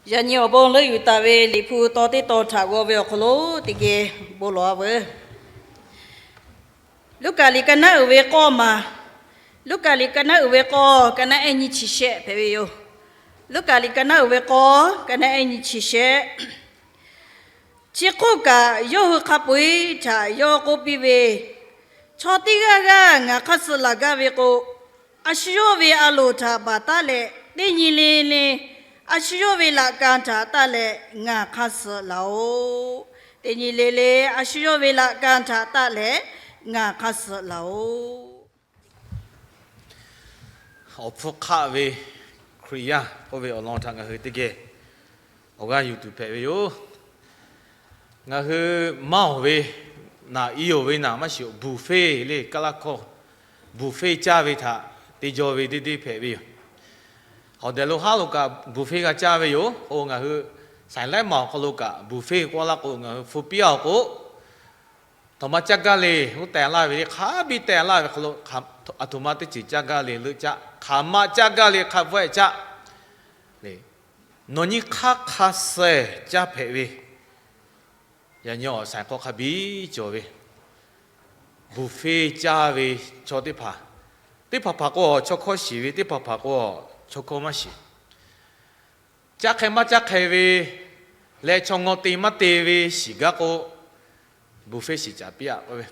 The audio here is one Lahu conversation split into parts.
Yaꞈ nyi awˬ bon leuˆ yuˬ taˍ ve Liꞈ hpu taw teˇ taw htaꞈ g'aw ve awˬ hk'aw lo teˇ geh bon lawˬ-a veuˬ. Luˉkaꞈ liꞈ ka naˉ uiˍ ve k'awˇ maˬ, Luˉkaꞈ liꞈ ka naˉ uiˍ ve k'awˇ ka naˉ ehˉ nyiˇ chi shehˆ hpehꞈ ve yoˬ. Luˉkaꞈ liꞈ ka naˉ uiˍ ve k'awˇ ka naˉ ehˉ nyiˇ chi shehˆ. Chi hk'oˆ kaꞈ, yawˇ hui hk'a peu-eˬ htaꞈ yawˇ k'oˆ piˇ ve, Chaw teˇ g'aˇ g'aˇ ngaˬ hk'aˇ suh laˬ gaˇ ve k'o, a shu yawˇ ve a loˍ htaꞈ baˬ taˉ leh, teˇ nyi le le a shu yawˇ ve laꞈ ka htaꞈ taˇ leh ngaˬ hk'aˇ suh laˬ-oꞈ. Teˇ nyi le le a shu yawˇ ve laꞈ ka htaꞈ taˇ leh ngaˬ hk'aˇ suh laˬ-oꞈ. Awˬ hpfuhˇ hk'aˆ ve Hkriꞈ yaˇ k'oˆ ve awˬ lawn htaꞈ ngaˬ hui teˇ geh awˬ g'aˇ yuˬ tuˬ hpehꞈ ve yoˬ. Ngaˬ hui maˇ-oˬ ve naˬ, i-oˬ ve naˬ maˇ shiˍ-oˬ, buˍfeˇ le, kaˇ laˇ hkawˇ buˍfeˇ caˇ ve htaꞈ te jaw ve deˇ deˇ hpehꞈ ve yoˬ. Awˬ dehꞈ lo haˉ lo kaꞈ buˍfeˇ g'a caˇ ve yoˬ. K'o ngaˬ hui saiˍ laiˉ maˬ awˬ hk'aw lo kaꞈ buˍfeˇ k'oˆ laˇ k'o, ngaˬ hui hpu piˇ-a awˬ k'o, aˬ htoꞈ ma caˇ gaˇ le, oˇ tehˬ laˇ ve le, hk'a biˇ tehˬ laˇ ve hk'aw lo, aˬ htoꞈ ma teˇ ceuˬ caˇ gaˇ le leuˆ caˆ, hk'aˬ ma caˇ gaˇ le hk'a bvuhꞈ-e caˆ le. Nawˬ nyi hk'aˇ hk'a suh-eˬ caˇ hpehꞈ ve, yaꞈ nyi awˬ saiˍ hk'aw hk'a biˇ cawˬ ve, buˍfeˇ caˇ ve chaw teˇ hpaˍ, teˇ hpaˍ hpaˍ k'o chaw hkawˇ shiˍ ve, teˇ hpaˍ hpaˍ k'o chaw hkawˇ maˇ shiˍ. Caˇ hk'e maˇ caˇ hk'e ve leh chaw ngaw te maˇ te ve shiˍ gaˇ k'o, buˍfeˇ shiˍ caˍ piˇ-a k'oˆ ve.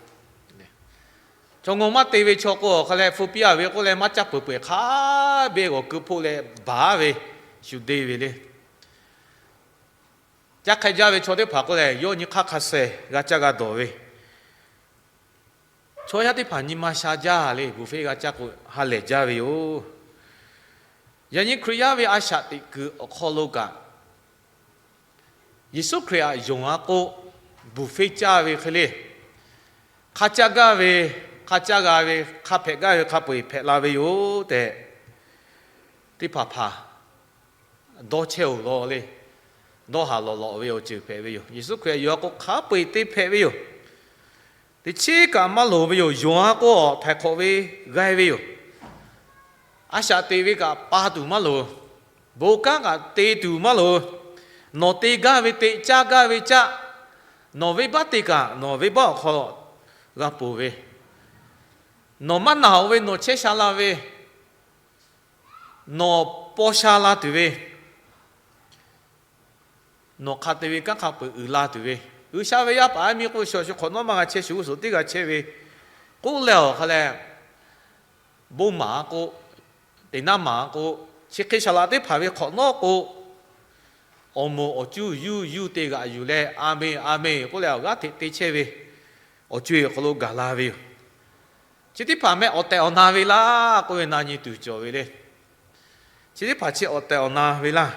Chaw ngaw maˇ te ve chaw k'o, awˬ hk'a leh hpu piˇ-a ve k'oˆ leh maˇ caˇ peuˬ peuˬ hk'a biˇ g'awˬ keu hpoˆ leh baˬ ve, shu deˇ ve le. Caˇ hk'e jaˇ ve chaw teˇ hpaˍ k'oˆ leh, yawˇ nyi hk'aˇ hk'a suh-eˬ g'a caˇ g'a dawˬ ve, chaw yaˇ teˇ hpaˍ nyi ma sha jaˇ le, buˍfeˇ g'a caˇ k'o ha lehˬ jaˇ ve yoˬ. Yaꞈ nyi Hkriꞈ yaˇ ve a shaꞈ teꞈ kuiˬ awˬ hk'aw lo kaꞈ, Yeˍsuˆ Hkriꞈ htaꞈ yonˍ-a k'o, buˍfeˇ caˇ ve hk'e le, hk'a caˇ gaˇ ve, hk'a caˇ g'a ve, hk'a hpehꞈ gaˇ ve hk'a peu-eˬ hpehꞈ la ve yoˬ tehꞈ, teˇ hpaˍ hpaˍ dawˇ chehˇ-oˬ law le. Dawˇ haˍ lawˬ lawꞈ ve awˬ ceuˬ hpehꞈ ve yoˬ. Yeˍsuˆ Hkriꞈ htaꞈ yonˍ-a k'o, hk'a peu-eˬ te hpehꞈ ve yoˬ. Teˇ chiˉ kaꞈ maˇ loˍ ve yoˬ. Yonˍ-a k'o, htaiˍ hk'awꞈ ve g'a ve yoˬ. A shaꞈ teꞈ ve kaꞈ pa tuˬ maˇ loˍ. Bon kanˉ kaꞈ te tuˬ maˇ loˍ. Nawˬ te gaˇ ve te, caˇ gaˇ ve caˇ. Nawˬ venˇbaˆ te kaꞈ, nawˬ venˇbaˆ awˬ hk'aw g'a ponˬ ve, nawˬ maˇ naˬ-oˬ ve nawˬ chehˇ sha la ve, nawˬ paw sha la tuˬ ve, nawˬ hk'a te ve kanˉ hk'a peu-eˬ uiˍ la tuˬ ve, G'uiˬsha ve yaˇ paˍ yaˇ miˇ k'oˆ ve, shu shu hk'awꞈ nawˉ maˇ g'a chehˇ, shu g'uˇ suhˍ teˇ g'a chehˇ ve k'oˆ leh awˬ hk'a leh, bon maˍ-a k'o, teꞈ naˉ maˍ-a k'o, chi hk'e shaˍ laꞈ teˇ hpaˍ ve hk'awꞈ nawˉ k'o, awˬ moˍ awˬ cuˇ yuˇ yuˇ te g'aꞈ yuˬ leh, A menˬ, a menˬ k'oˆ leh awˬ g'aˇ hteꞈ te chehˇ ve awˬ co-eˬ awˬ hk'aw lo gaˬ la ve yoˬ. Chi teˇ hpaˍ meh awˬ tehˬ awˬ na ve laˇ k'oˆ ve na nyi tuˬ cawˬ ve le. Chi teˇ hpaˍ chi awˬ tehˬ awˬ na ve laˇ.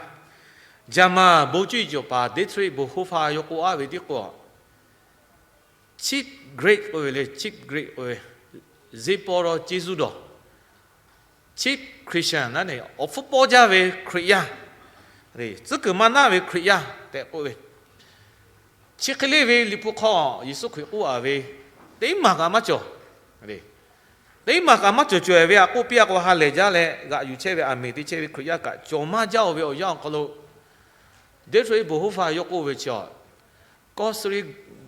Jaˍmaˍ bon cuˇ yiˍ cawˬ paˍ Dietrich Bonhoeffer yawˇ k'oˆ-a ve tiˉ k'o, cheap grace k'oˆ ve le, cheap grace k'oˆ ve, zeˇ pawˇ dawˇ ceˇ zuˇ dawˬ. Cheap Christian laˇ ne, awˬ hpfuhˇ pawˇ jaˇ ve Hkriꞈ yaˇ, tcuhˉ kuiˬ maˇ naˆ ve Hkriꞈ yaˇ tehꞈ k'oˆ ve, chi hk'e le ve Liꞈ hpu hk'aw Yeˍsuˆ Hkriꞈ k'oˆ-a ve, teˇ maˬ kaꞈ maˇ cawˬ. Teˇ maˬ kaꞈ maˇ cawˬ cawˬ-e ve htaꞈ k'oˆ piˇ-a k'o, ha lehˬ jaˇ leh g'aꞈ yuˬ chehˇ ve aˬ meˍ te chehˇ ve Hkriꞈ yaˇ kaꞈ cawˬ maˇ jaˇ-oˬ ve awˬ yanˇ awˬ hk'aw lo, Dietrich Bonhoeffer yawˇ k'oˆ ve chi, costly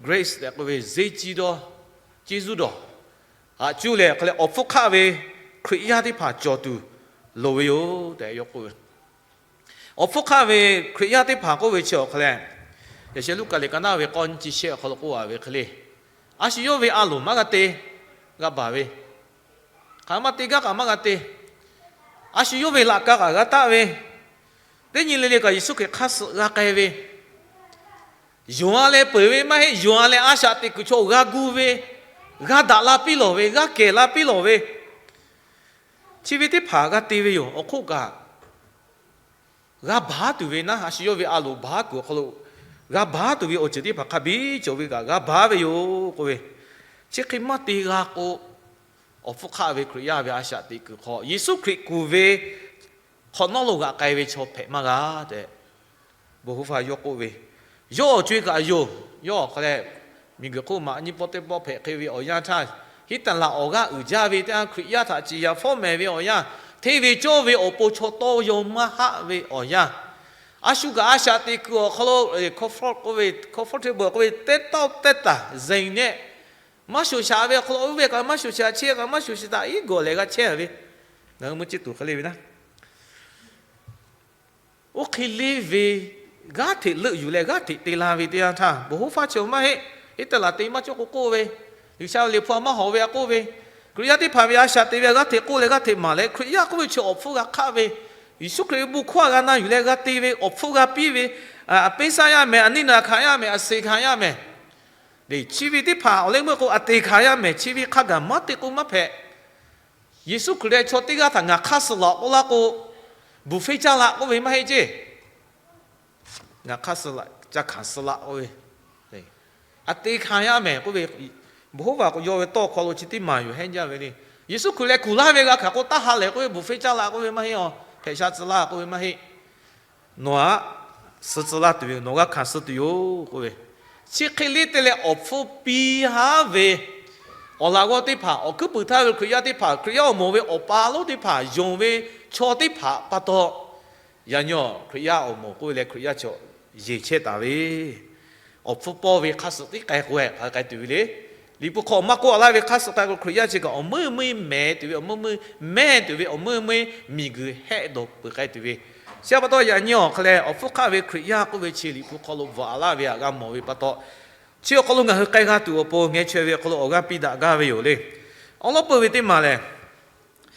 grace tehꞈ k'oˆ ve, zeˇ ciˇ dawˇ, ceˇ zuˇ dawˬ, aꞈ cuˇ leh hk'a leh awˬ hpfuhˇ hk'aˆ ve Hkriꞈ yaˇ teˇ hpaˍ cawˬ tuˬ loˍ ve yoˬ tehꞈ yawˇ k'oˆ ve. Awˬ hpfuhˇ hk'aˆ ve Hkriꞈ yaˇ teˇ hpaˍ k'oˆ ve chi awˬ hk'a leh, yaꞈ sheh Luˉkaꞈ liꞈ ka naˉ ve k'awˇ nyiˇ chi shehˆ awˬ hk'aw lo k'oˆ-a ve hk'e le, a shu yawˇ ve a loˍ maˇ g'a te, g'a baˬ ve, hk'aˬ ma te gaˇ kaꞈ maˇ g'a te, a shu yawˇ ve laꞈ ka kaꞈ g'a taˆ ve, teˇ nyi le le kaꞈ Yeˍsuˆ Hkriꞈ hk'aˇ suh g'a k'ai ve, yonˍ-a leh peuˬ ve maˇ heˆ, yonˍ-a leh a shaꞈ teꞈ kuiˬ chaw g'a gu ve, g'a daꞈ la piˇ lawˬ ve, g'a kehˬ la piˇ lawˬ ve, chi ve teˇ hpaˍ g'a te ve yoˬ. Awˬ hk'oˆ kaꞈ, g'a baˬ tuˬ ve naˉ, a shu yawˇ ve a loˍ baˬ kuiˬ awˬ hk'aw lo g'a baˬ tuˬ ve awˬ ceuˬ teˇ hpaˍ hk'a biˇ cawˬ ve kaꞈ g'a baˬ ve yoˬ k'oˆ ve, chi hk'e maˇ te g'a k'o, awˬ hpfuhˇ hk'aˆ ve Hkriꞈ yaˇ ve a shaꞈ teꞈ kuiˬ hk'aw Yeˍsuˆ Hkriꞈ kuˬ ve hk'awꞈ nawˉ lo g'aꞈ k'ai ve chaw hpehꞈ maˇ g'a tehꞈ, Bonhoeffer yawˇ k'oˆ ve, yawˇ awˬ co-e kaꞈ yoˬ. Yawˇ awˬ hk'a leh, miˬguiˬ hk'oˆ maꞈ nyiˇ pawˆ teˇ pawˆ hpehꞈ hk'e ve awˬ yanˇ htaˇ, Hitler awˬ g'aˇ uiˍ jaˇ ve teˇ yanˇ, Hkriꞈ yaˇ htaꞈ ciˍ yaˍ fawˉ mehˍ ve awˬ yanˇ, hteˇ ve cawˇ ve awˬ pon chaw tawˇ yaw maˇ haˆ ve awˬ yanˇ, a shu kaꞈ a shaꞈ teꞈ kuiˬ awˬ hk'aw lo, comfort k'oˆ ve, comfortable k'oˆ ve, teˇ tawˆ teˇ taˍ zeˬ nehˆ, maˇ shoˍ shaꞈ ve awˬ hk'aw lo, oˇ ve kaꞈ maˇ shoˍ shaꞈ, chi kaꞈ maˇ shoˍ shaꞈ, taꞈ iˉ gawˬ lehˬ g'a chehˇ ve, ngaˬ hui mvuhˇ ciˇ tuˬ hk'e le ve naˉ. Oˇ hk'e le ve g'aˇ hteꞈ leuˆ yuˬ leh g'aˇ hteꞈ te la ve teˇ yanˇ htaˇ, bon hoˉ faˉ chi maˇ heˆ. Iˉ taˍ laˬ te maˇ cawˇ k'o k'oˆ ve, G'uiˬsha ve liꞈ hpu a maˇ hawˍ ve a k'oˆ ve, Hkriꞈ yaˇ teˇ hpaˍ ve a shaꞈ teꞈ ve a g'aˇ hteꞈ k'oˆ leh g'aˇ hteꞈ maˍ leh, Hkriꞈ yaˇ k'oˆ ve chi awˬ hpfuhˇ g'a hk'aˆ ve, Yeˍsuˆ Hkriꞈ ve bon hkawˇ a g'a na yuˬ leh g'a te ve, awˬ hpfuhˇ g'a piˇ ve, a peˇ saˇ yaˇ mehˍ, a neˇ naˬ hkanˍ yaˇ mehˍ, a seˍ hkanˍ yaˇ mehˍ, chi ve teˇ hpaˍ awˬ leh meuˇ k'o a te hkanˍ yaˇ mehˍ, chi ve hk'a gaˬ maˇ te k'o maˇ hpehꞈ. Yeˍsuˆ Hkriꞈ leh chaw teˇ g'aˇ htaꞈ ngaˬ hk'aˇ suh laꞈ k'oˆ laˇ k'o, buˬ feˇ caˇ laꞈ k'oˆ ve maˇ heˆ ceˇ. Ngaˬ hk'aˇ suh laꞈ, ca hkanˍ suh laꞈ k'oˆ ve, a te hkanˍ yaˇ mehˍ k'oˆ ve, bon hoˉ vaˬ k'o yawˇ ve tawˇ hk'aw lo chi teˇ maˬ yoˬ hehnˇ jaˇ ve le. Yeˍsuˆ Hkriꞈ leh kuˬ laˇ ve g'a hkanˍ k'o, taˇ ha lehˬ k'oˆ ve, buˬ feˇ caˇ laꞈ k'oˆ ve maˇ heˆ, a hpehꞈ sha tcuh laˇ k'oˆ ve maˇ heˆ. Nawˬ aꞈ suh tcuh laˇ tuˬ ve yoˬ, nawˬ g'a hkanˍ suh tuˬ yoˬ k'oˆ ve, chi hk'e le te leh awˬ hpfuhˇ piˇ haˉ ve awˬ laꞈ g'awˇ teˇ hpaˍ, awˬ hkuiˉ puiˍ htaˇ ve Hkriꞈ yaˇ teˇ hpaˍ, Hkriꞈ yaˇ awˬ moˍ ve awˬ pa lonˉ teˇ hpaˍ, yonˍ ve chaw teˇ hpaˍ pa taw, yaꞈ nyi awˬ Hkriꞈ yaˇ awˬ moˍ k'oˆ ve leh Hkriꞈ yaˇ chaw yeˬ chehˇ taˍ ve, awˬ hpfuhˇ pawˇ ve hk'aˇ suh tiˉ k'ai k'o, hk'aˬ hk'e k'ai tuˬ ve le. Liꞈ hpu hk'aw maˇ k'oˆ a laˇ ve hk'aˇ suh k'ai k'o, Hkriꞈ yaˇ chi kaꞈ awˬ meuˇ meuˇ mehˍ tuˬ ve, awˬ meuˇ meuˇ mehˇ tuˬ ve, awˬ meuˇ meuˇ miˬguiˬ hehˆ dawˬ peuˬ k'ai tuˬ ve, chi pa taw yaꞈ nyi awˬ hk'e leh awˬ hpfuhˇ hk'aˆ ve Hkriꞈ yaˇ k'oˆ ve chi Liꞈ hpu hk'aw lo bvuhꞈ a laˇ ve htaꞈ g'a mawˬ ve pa taw, chi awˬ hk'aw lo ngaˬ hui k'ai g'a tuˬ awˬ pon ngeh chaweh ve awˬ hk'aw lo awˬ g'aˇ piˇ daꞈ gaˇ ve yoˬ le. Awˬ lawn peuˬ ve teˇ maˬ lehˬ,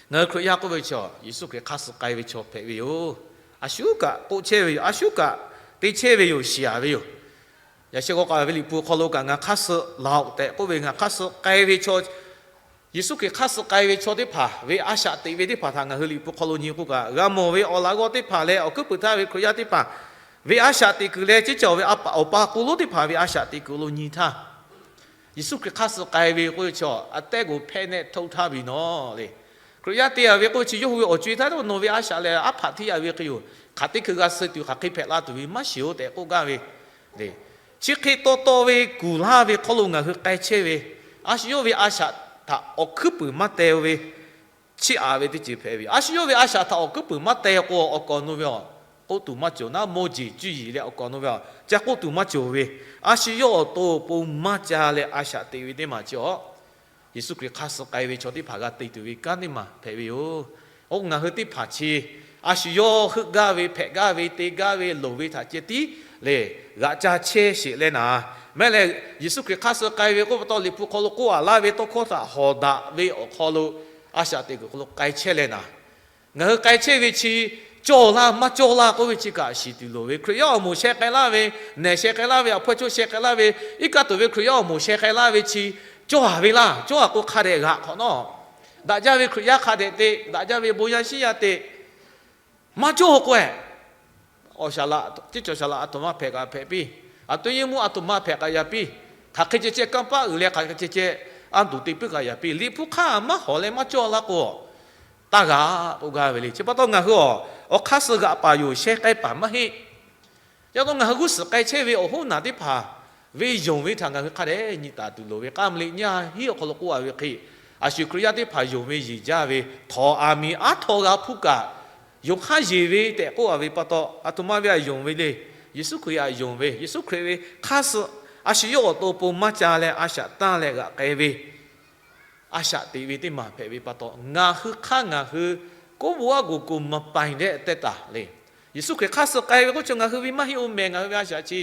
ngaˬ hui Hkriꞈ yaˇ k'oˆ ve chaw Yeˍsuˆ Hkriꞈ hk'aˇ suh k'ai ve chaw hpehꞈ ve yoˬ. A shu kaꞈ k'oˆ chehˇ ve yoˬ. A shu kaꞈ te chehˇ ve yoˬ. Shiˍ a ve yoˬ. Yaꞈ sheh k'o k'a ve Liꞈ hpu hk'aw lo kaꞈ ngaˬ hk'aˇ suh laˬ-oꞈ tehꞈ k'oˆ ve, ngaˬ hk'aˇ suh k'ai ve chaw, Yeˍsuˆ Hkriꞈ hk'aˇ suh k'ai ve chaw teˇ hpaˍ ve a shaꞈ teꞈ ve teˇ hpaˍ htaꞈ ngaˬ hui Liꞈ hpu hk'aw lo nyi k'o kaꞈ, g'a mawˬ ve awˬ laꞈ g'awˇ teˇ hpaˍ leh awˬ hkuiˉ puiˍ htaˇ ve Hkriꞈ yaˇ teˇ hpaˍ ve a shaꞈ teꞈ kuiˬ leh, ceˇ cawˬ ve a pa awˬ pa k'o lonˉ teˇ hpaˍ ve a shaꞈ teꞈ kuiˬ lo nyi htaˇ, Yeˍsuˆ Hkriꞈ hk'aˇ suh k'ai ve k'oˆ ve chaw, a tehˉ k'o hpehˇ nehˆ htoˇ htaˇ ve nawˬ le. Hkriꞈ yaˇ te a ve k'oˆ ve chi yawˇ hui ve awˬ co-e htaˇ nawˬ ve a shaꞈ lehˬ a hpaꞈ hteˇ a ve hk'e yoˬ. Hk'aˬ teˇ hkui g'a suh tuˬ, hk'aˬ hk'e hpehꞈ la tuˬ ve maˇ shiˍ-oˬ tehꞈ k'oˆ gaˇ ve le. Chi hk'e taw taw ve kuˬ laˇ ve hk'aw lo ngaˬ hui k'ai chehˇ ve, a shu yawˇ ve a shaꞈ htaꞈ awˬ hkuiˉ puiˍ maˇ teh-o ve, chiˇ aꞈ ve teˇ ceuˬ hpehꞈ ve yoˬ. A shu yawˇ ve a shaꞈ htaꞈ awˬ hkuiˉ puiˍ maˇ teh k'o, awˬ kawꞈ nawˬ ve awˬ k'oˆ tuˬ maˇ cawˬ naˉ, mawˇ jeˬ cuˇ yiˍ leh awˬ kawꞈ nawˬ ve awˬ ca k'oˆ tuˬ maˇ cawˬ ve, a shu yawˇ awˬ to awˬ pon maˇ ca leh a shaꞈ teꞈ ve teˇ maˬ chi awˬ, Yeˍsuˆ Hkriꞈ hk'aˇ suh k'ai ve chaw teˇ hpaˍ g'a te tuˬ ve kanˉ teˇ maˬ hpehꞈ ve yoˬ. Oˇ ngaˬ hui teˇ hpaˍ chi a shu yawˇ heuˆ gaˇ ve, hpehꞈ gaˇ ve, te gaˇ ve, loˍ ve htaꞈ ceh tiˉ lehˬ g'aꞈ ca chehˇ sheˍ leh naˍ, mehˉ leh Yeˍsuˆ Hkriꞈ hk'aˇ suh k'ai ve k'oˆ pa taw, Liꞈ hpu hk'aw lo k'oˆ a laˇ ve tawˇ hkawˇ htaꞈ hawˍ daꞈ ve awˬ hk'aw lo a shaꞈ teꞈ kuiˬ hk'aw lo k'ai chehˇ leh naˍ, ngaˬ hui k'ai chehˇ ve chi cawˇ laˇ maˇ cawˇ laˇ k'oˆ ve chi kaꞈ shiˍ tuˬ loˍ ve. Hkriꞈ yaˇ awˬ moˍ sheh k'ai laˇ ve, nehˬ sheh k'ai laˇ ve, awˬ hpawˇ chaw sheh k'ai laˇ ve, iˉ kaˆ tuˬ ve Hkriꞈ yaˇ awˬ moˍ sheh k'ai laˇ ve chi cawˇ a ve laˇ, cawˇ a k'o hk'a dehꞈ g'aꞈ hk'awꞈ nawˉ, daꞈ jaˇ ve Hkriꞈ yaˇ hk'a dehꞈ te, daꞈ jaˇ ve bon yaˇ shiˉ yaˇ te, maˇ cawˇ k'o e, awˬ shaˍ laꞈ, teˇ cawˬ shaˍ laꞈ a htoꞈ ma hpehꞈ kaꞈ hpehꞈ piˇ, a to yehˇ mvuhˇ a htoꞈ ma hpehꞈ kaꞈ yaꞈ piˇ, hk'aˬ hk'e ceh ceh kanˇ paˆ uiˍ leh hk'aˬ hk'e ceh ceh anˇ tuˬ te puiˉ kaꞈ yaꞈ piˇ, Liꞈ hpu hk'aˇ maˇ hawˍ leh maˇ cawˇ laˇ k'o, taˇ g'a k'oˆ gaˇ ve le. Chi pa taw ngaˬ hui awˬ, awˬ hk'aˇ suh g'aꞈ paˍ yoˬ, sheh k'ai paˍ maˇ heˆ. Yaꞈ taw ngaˬ hui g'uˇ suhˍ k'ai chehˇ ve awˬ hoˉ naˬ teˇ hpaˍ ve yonˍ ve htaꞈ ngaˬ hui hk'a dehꞈ nyi taˍ tuˬ loˍ ve. K'aˇ mvuh liꞈ nyaˇ hinˉ awˬ hk'aw lo k'oˆ a ve hk'e, a shu Hkriꞈ yaˇ teˇ hpaˍ yonˍ ve yeˬ jaˇ ve htawnˍ aˬ miˍ aˉ htaw g'a hpuˇ kaꞈ, yonˍ hk'aˇ yeˬ ve tehꞈ k'oˆ a ve pa taw, a htoꞈ ma ve htaꞈ yonˍ ve le. Yeˍsuˆ Hkriꞈ htaꞈ yonˍ ve, Yeˍsuˆ Hkriꞈ ve hk'aˇ suh a shu yawˇ awˬ to awˬ pon maˇ ca leh a shaꞈ tanˇ leh g'aꞈ k'ai ve, a shaꞈ teꞈ ve teˇ maˬ hpehꞈ ve pa taw, ngaˬ hui hk'aˇ ngaˬ hui ကိုယ့်ဘဝကိုယ်ကိုယ် မပိုင်တဲ့သက်သာ le. Yeˍsuˆ Hkriꞈ hk'aˇ suh k'ai ve k'oˆ chi ngaˬ hui ve maˇ heˆ-oˬ mehˍ, ngaˬ hui ve a shaꞈ chi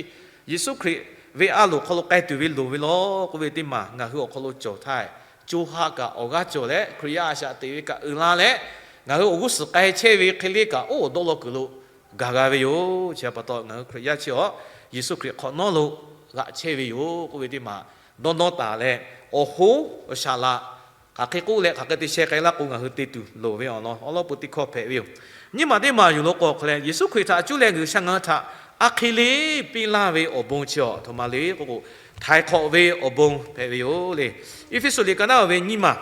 Yeˍsuˆ Hkriꞈ ve a loˍ hk'aw lo k'ai tuˬ ve loˍ ve law k'oˆ ve teˇ maˬ ngaˬ hui awˬ hk'aw lo cawˬ htaˇ, co ha kaꞈ awˬ g'aˇ cawˬ leh Hkriꞈ yaˇ a shaꞈ teꞈ ve kaꞈ uiˍ la leh, ngaˬ hui awˬ g'uˇ suhˍ k'ai chehˇ ve hk'e le kaꞈ oˇ awˬ dawˇ law kuiˬ lo gaˬ g'a ve yoˬ. Chi pa taw ngaˬ hui Hkriꞈ yaˇ chi awˬ Yeˍsuˆ Hkriꞈ hk'awꞈ nawˉ lo g'aꞈ chehˇ ve yoˬ k'oˆ ve teˇ maˬ dawˇ nawˇ taˍ leh, awˬ hoˉ awˬ shaˍ laꞈ hk'aˬ hk'e k'oˆ leh hk'aˬ hk'e te sheh k'ai laˇ k'o ngaˬ hui te tuˬ loˍ ve awˬ lawn awˬ lawn peu teˇ hkawˇ hpehꞈ ve yoˬ. Nyiˇ maˬ teˇ maˬ yoˬ law k'o hk'e leh, Yeˍsuˆ Hkriꞈ htaꞈ cuˇ leh G'uiˬsha ngaˬ hui htaꞈ a hk'e le piˇ laˇ ve awˬ bon chi awˬ htoꞈ ma le k'oˆ k'o, htaiˍ hk'awꞈ ve awˬ bon hpehꞈ ve yoˬ le. Eˇfeˇsuꞈ liꞈ ka naˉ ve nyiˇ maˬ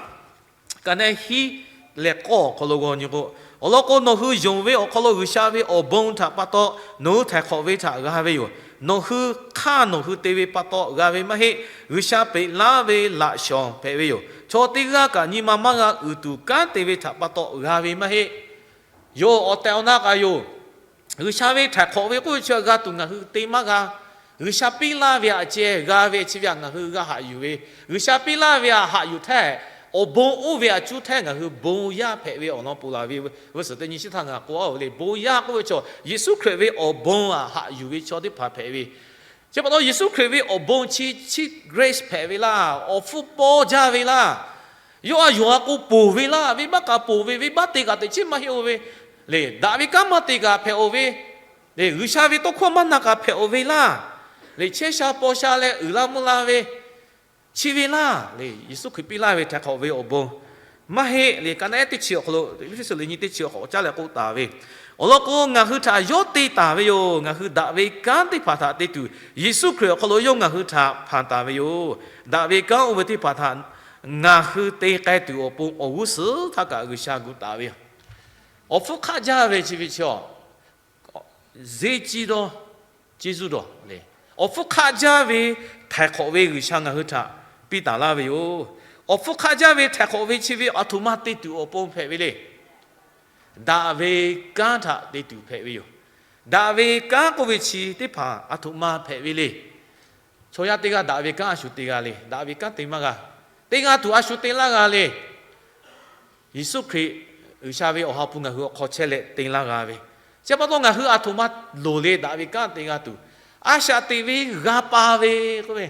ka naˉ hiˉ leh k'awˇ awˬ hk'aw lo g'aw nyi k'o, awˬ lawn k'o, nawˬ hui yonˍ ve awˬ hk'aw lo G'uiˬsha ve awˬ bon htaꞈ pa taw nawˬ hui htaiˍ hk'awꞈ ve htaꞈ g'a ve yoˬ. Nawˬ hui hk'aˇ nawˬ hui te ve pa taw g'a ve maˇ heˆ. G'uiˬsha peꞈ laˇ ve laꞈ shawnˍ hpehꞈ ve yoˬ. Chaw teˇ g'aˇ kaꞈ nyi ma maˇ g'a uiˍ tuˬ kanˉ te ve htaꞈ pa taw g'a ve maˇ heˆ. Yawˇ awˬ tehˬ awˬ na k'aꞈ yoˬ. G'uiˬsha ve htaiˍ hk'awꞈ ve k'oˆ ve chi g'a tuˬ ngaˬ hui te maˇ g'a. G'uiˬsha piˇ laˇ ve htaꞈ ceh g'a ve chi ve htaꞈ ngaˬ hui g'a haꞈ yuˬ ve, G'uiˬsha piˇ laˇ ve htaꞈ haꞈ yuˬ htaˇ, awˬ bon oˇ ve htaꞈ cuˇ htaˇ ngaˬ hui bon yaˇ hpehꞈ ve awˬ lawn ponˬ laˬ ve, ve suhˍ teˇ nyi shiˉ htaˇ ngaˬ k'oˆ-a ve le. Bon yaˇ k'oˆ ve chaw Yeˍsuˆ Hkriꞈ ve awˬ bon htaꞈ haꞈ yuˬ ve chaw teˇ hpaˍ hpehꞈ ve. Chi pa taw Yeˍsuˆ Hkriꞈ ve awˬ bon chi chi grace hpehꞈ ve laˇ, awˬ hpfuhˇ pawˇ jaˇ ve laˇ, yawˇ a yonˍ a k'o ponˬ ve laˇ, venˇbaˆ kaꞈ ponˬ ve, venˇbaˆ te kaꞈ teꞈ chiˉ maˇ heˆ-oˬ ve le. Daꞈ ve kanˉ maˇ te kaꞈ hpehꞈ-oˬ ve le. G'uiˬsha ve tawˇ hkawˇ maˇ na kaꞈ hpehꞈ-oˬ ve laˇ le. Chehˇ sha paw sha leh uiˍ la mvuh la ve chi ve laˇ le. Yeˍsuˆ Hkriꞈ piˇ laˇ ve htaiˍ hk'awꞈ ve awˬ bon maˇ heˆ le. Ka naˉ ehˉ teˇ chi awˬ hk'aw lo, Eˇfeˇsuꞈ liꞈ nyi teˇ chi awˬ hk'aw caˉ leh k'oˆ taˍ ve, awˬ lawn k'o, ngaˬ hui htaꞈ yawˇ te taˍ ve yoˬ. Ngaˬ hui daꞈ ve kanˉ teˇ hpaˍ htaꞈ te tuˬ, Yeˍsuˆ Hkriꞈ awˬ hk'aw lo yawˇ ngaˬ hui htaꞈ hpanˍ taˍ ve yoˬ. Daꞈ ve kanˉ oˇ ve teˇ hpaˍ htaꞈ ngaˬ hui te k'ai tuˬ awˬ pon awˬ g'uˇ suhˍ htaˇ kaꞈ G'uiˬsha gu taˍ ve yoˬ. Awˬ hpfuhˇ hk'aˆ jaˇ ve chi ve chi a zeˇ ciˇ dawˇ, ceˇ zuˇ dawˬ le. Awˬ hpfuhˇ hk'aˆ jaˇ ve htaiˍ hk'awꞈ ve G'uiˬsha ngaˬ hui htaꞈ piˇ taˍ laˇ ve yoˬ. Awˬ hpfuhˇ hk'aˆ jaˇ ve htaiˍ hk'awꞈ ve chi ve aˬ htoꞈ ma te tuˬ awˬ pon hpehꞈ ve le. Daꞈ ve kanˉ htaꞈ te tuˬ hpehꞈ ve yoˬ. Daꞈ ve kanˉ k'oˆ ve chi teˇ hpaˍ aˬ htoꞈ ma hpehꞈ ve le. Chaw yaˇ teˇ g'aˇ daꞈ ve kanˉ a shu te g'a le. Daꞈ ve kanˉ te maˇ g'a. Te g'a tuˬ a shu te laˇ g'a le. Yeˍsuˆ Hkriꞈ G'uiˬsha ve awˬ ha hpu ngaˬ hui awˬ hk'aw chehˇ leh te laˇ g'a ve, chi pa taw ngaˬ hui aˬ htoꞈ ma loˍ le daꞈ ve kanˉ te g'a tuˬ, a shaꞈ teꞈ ve g'a pa ve k'oˆ ve,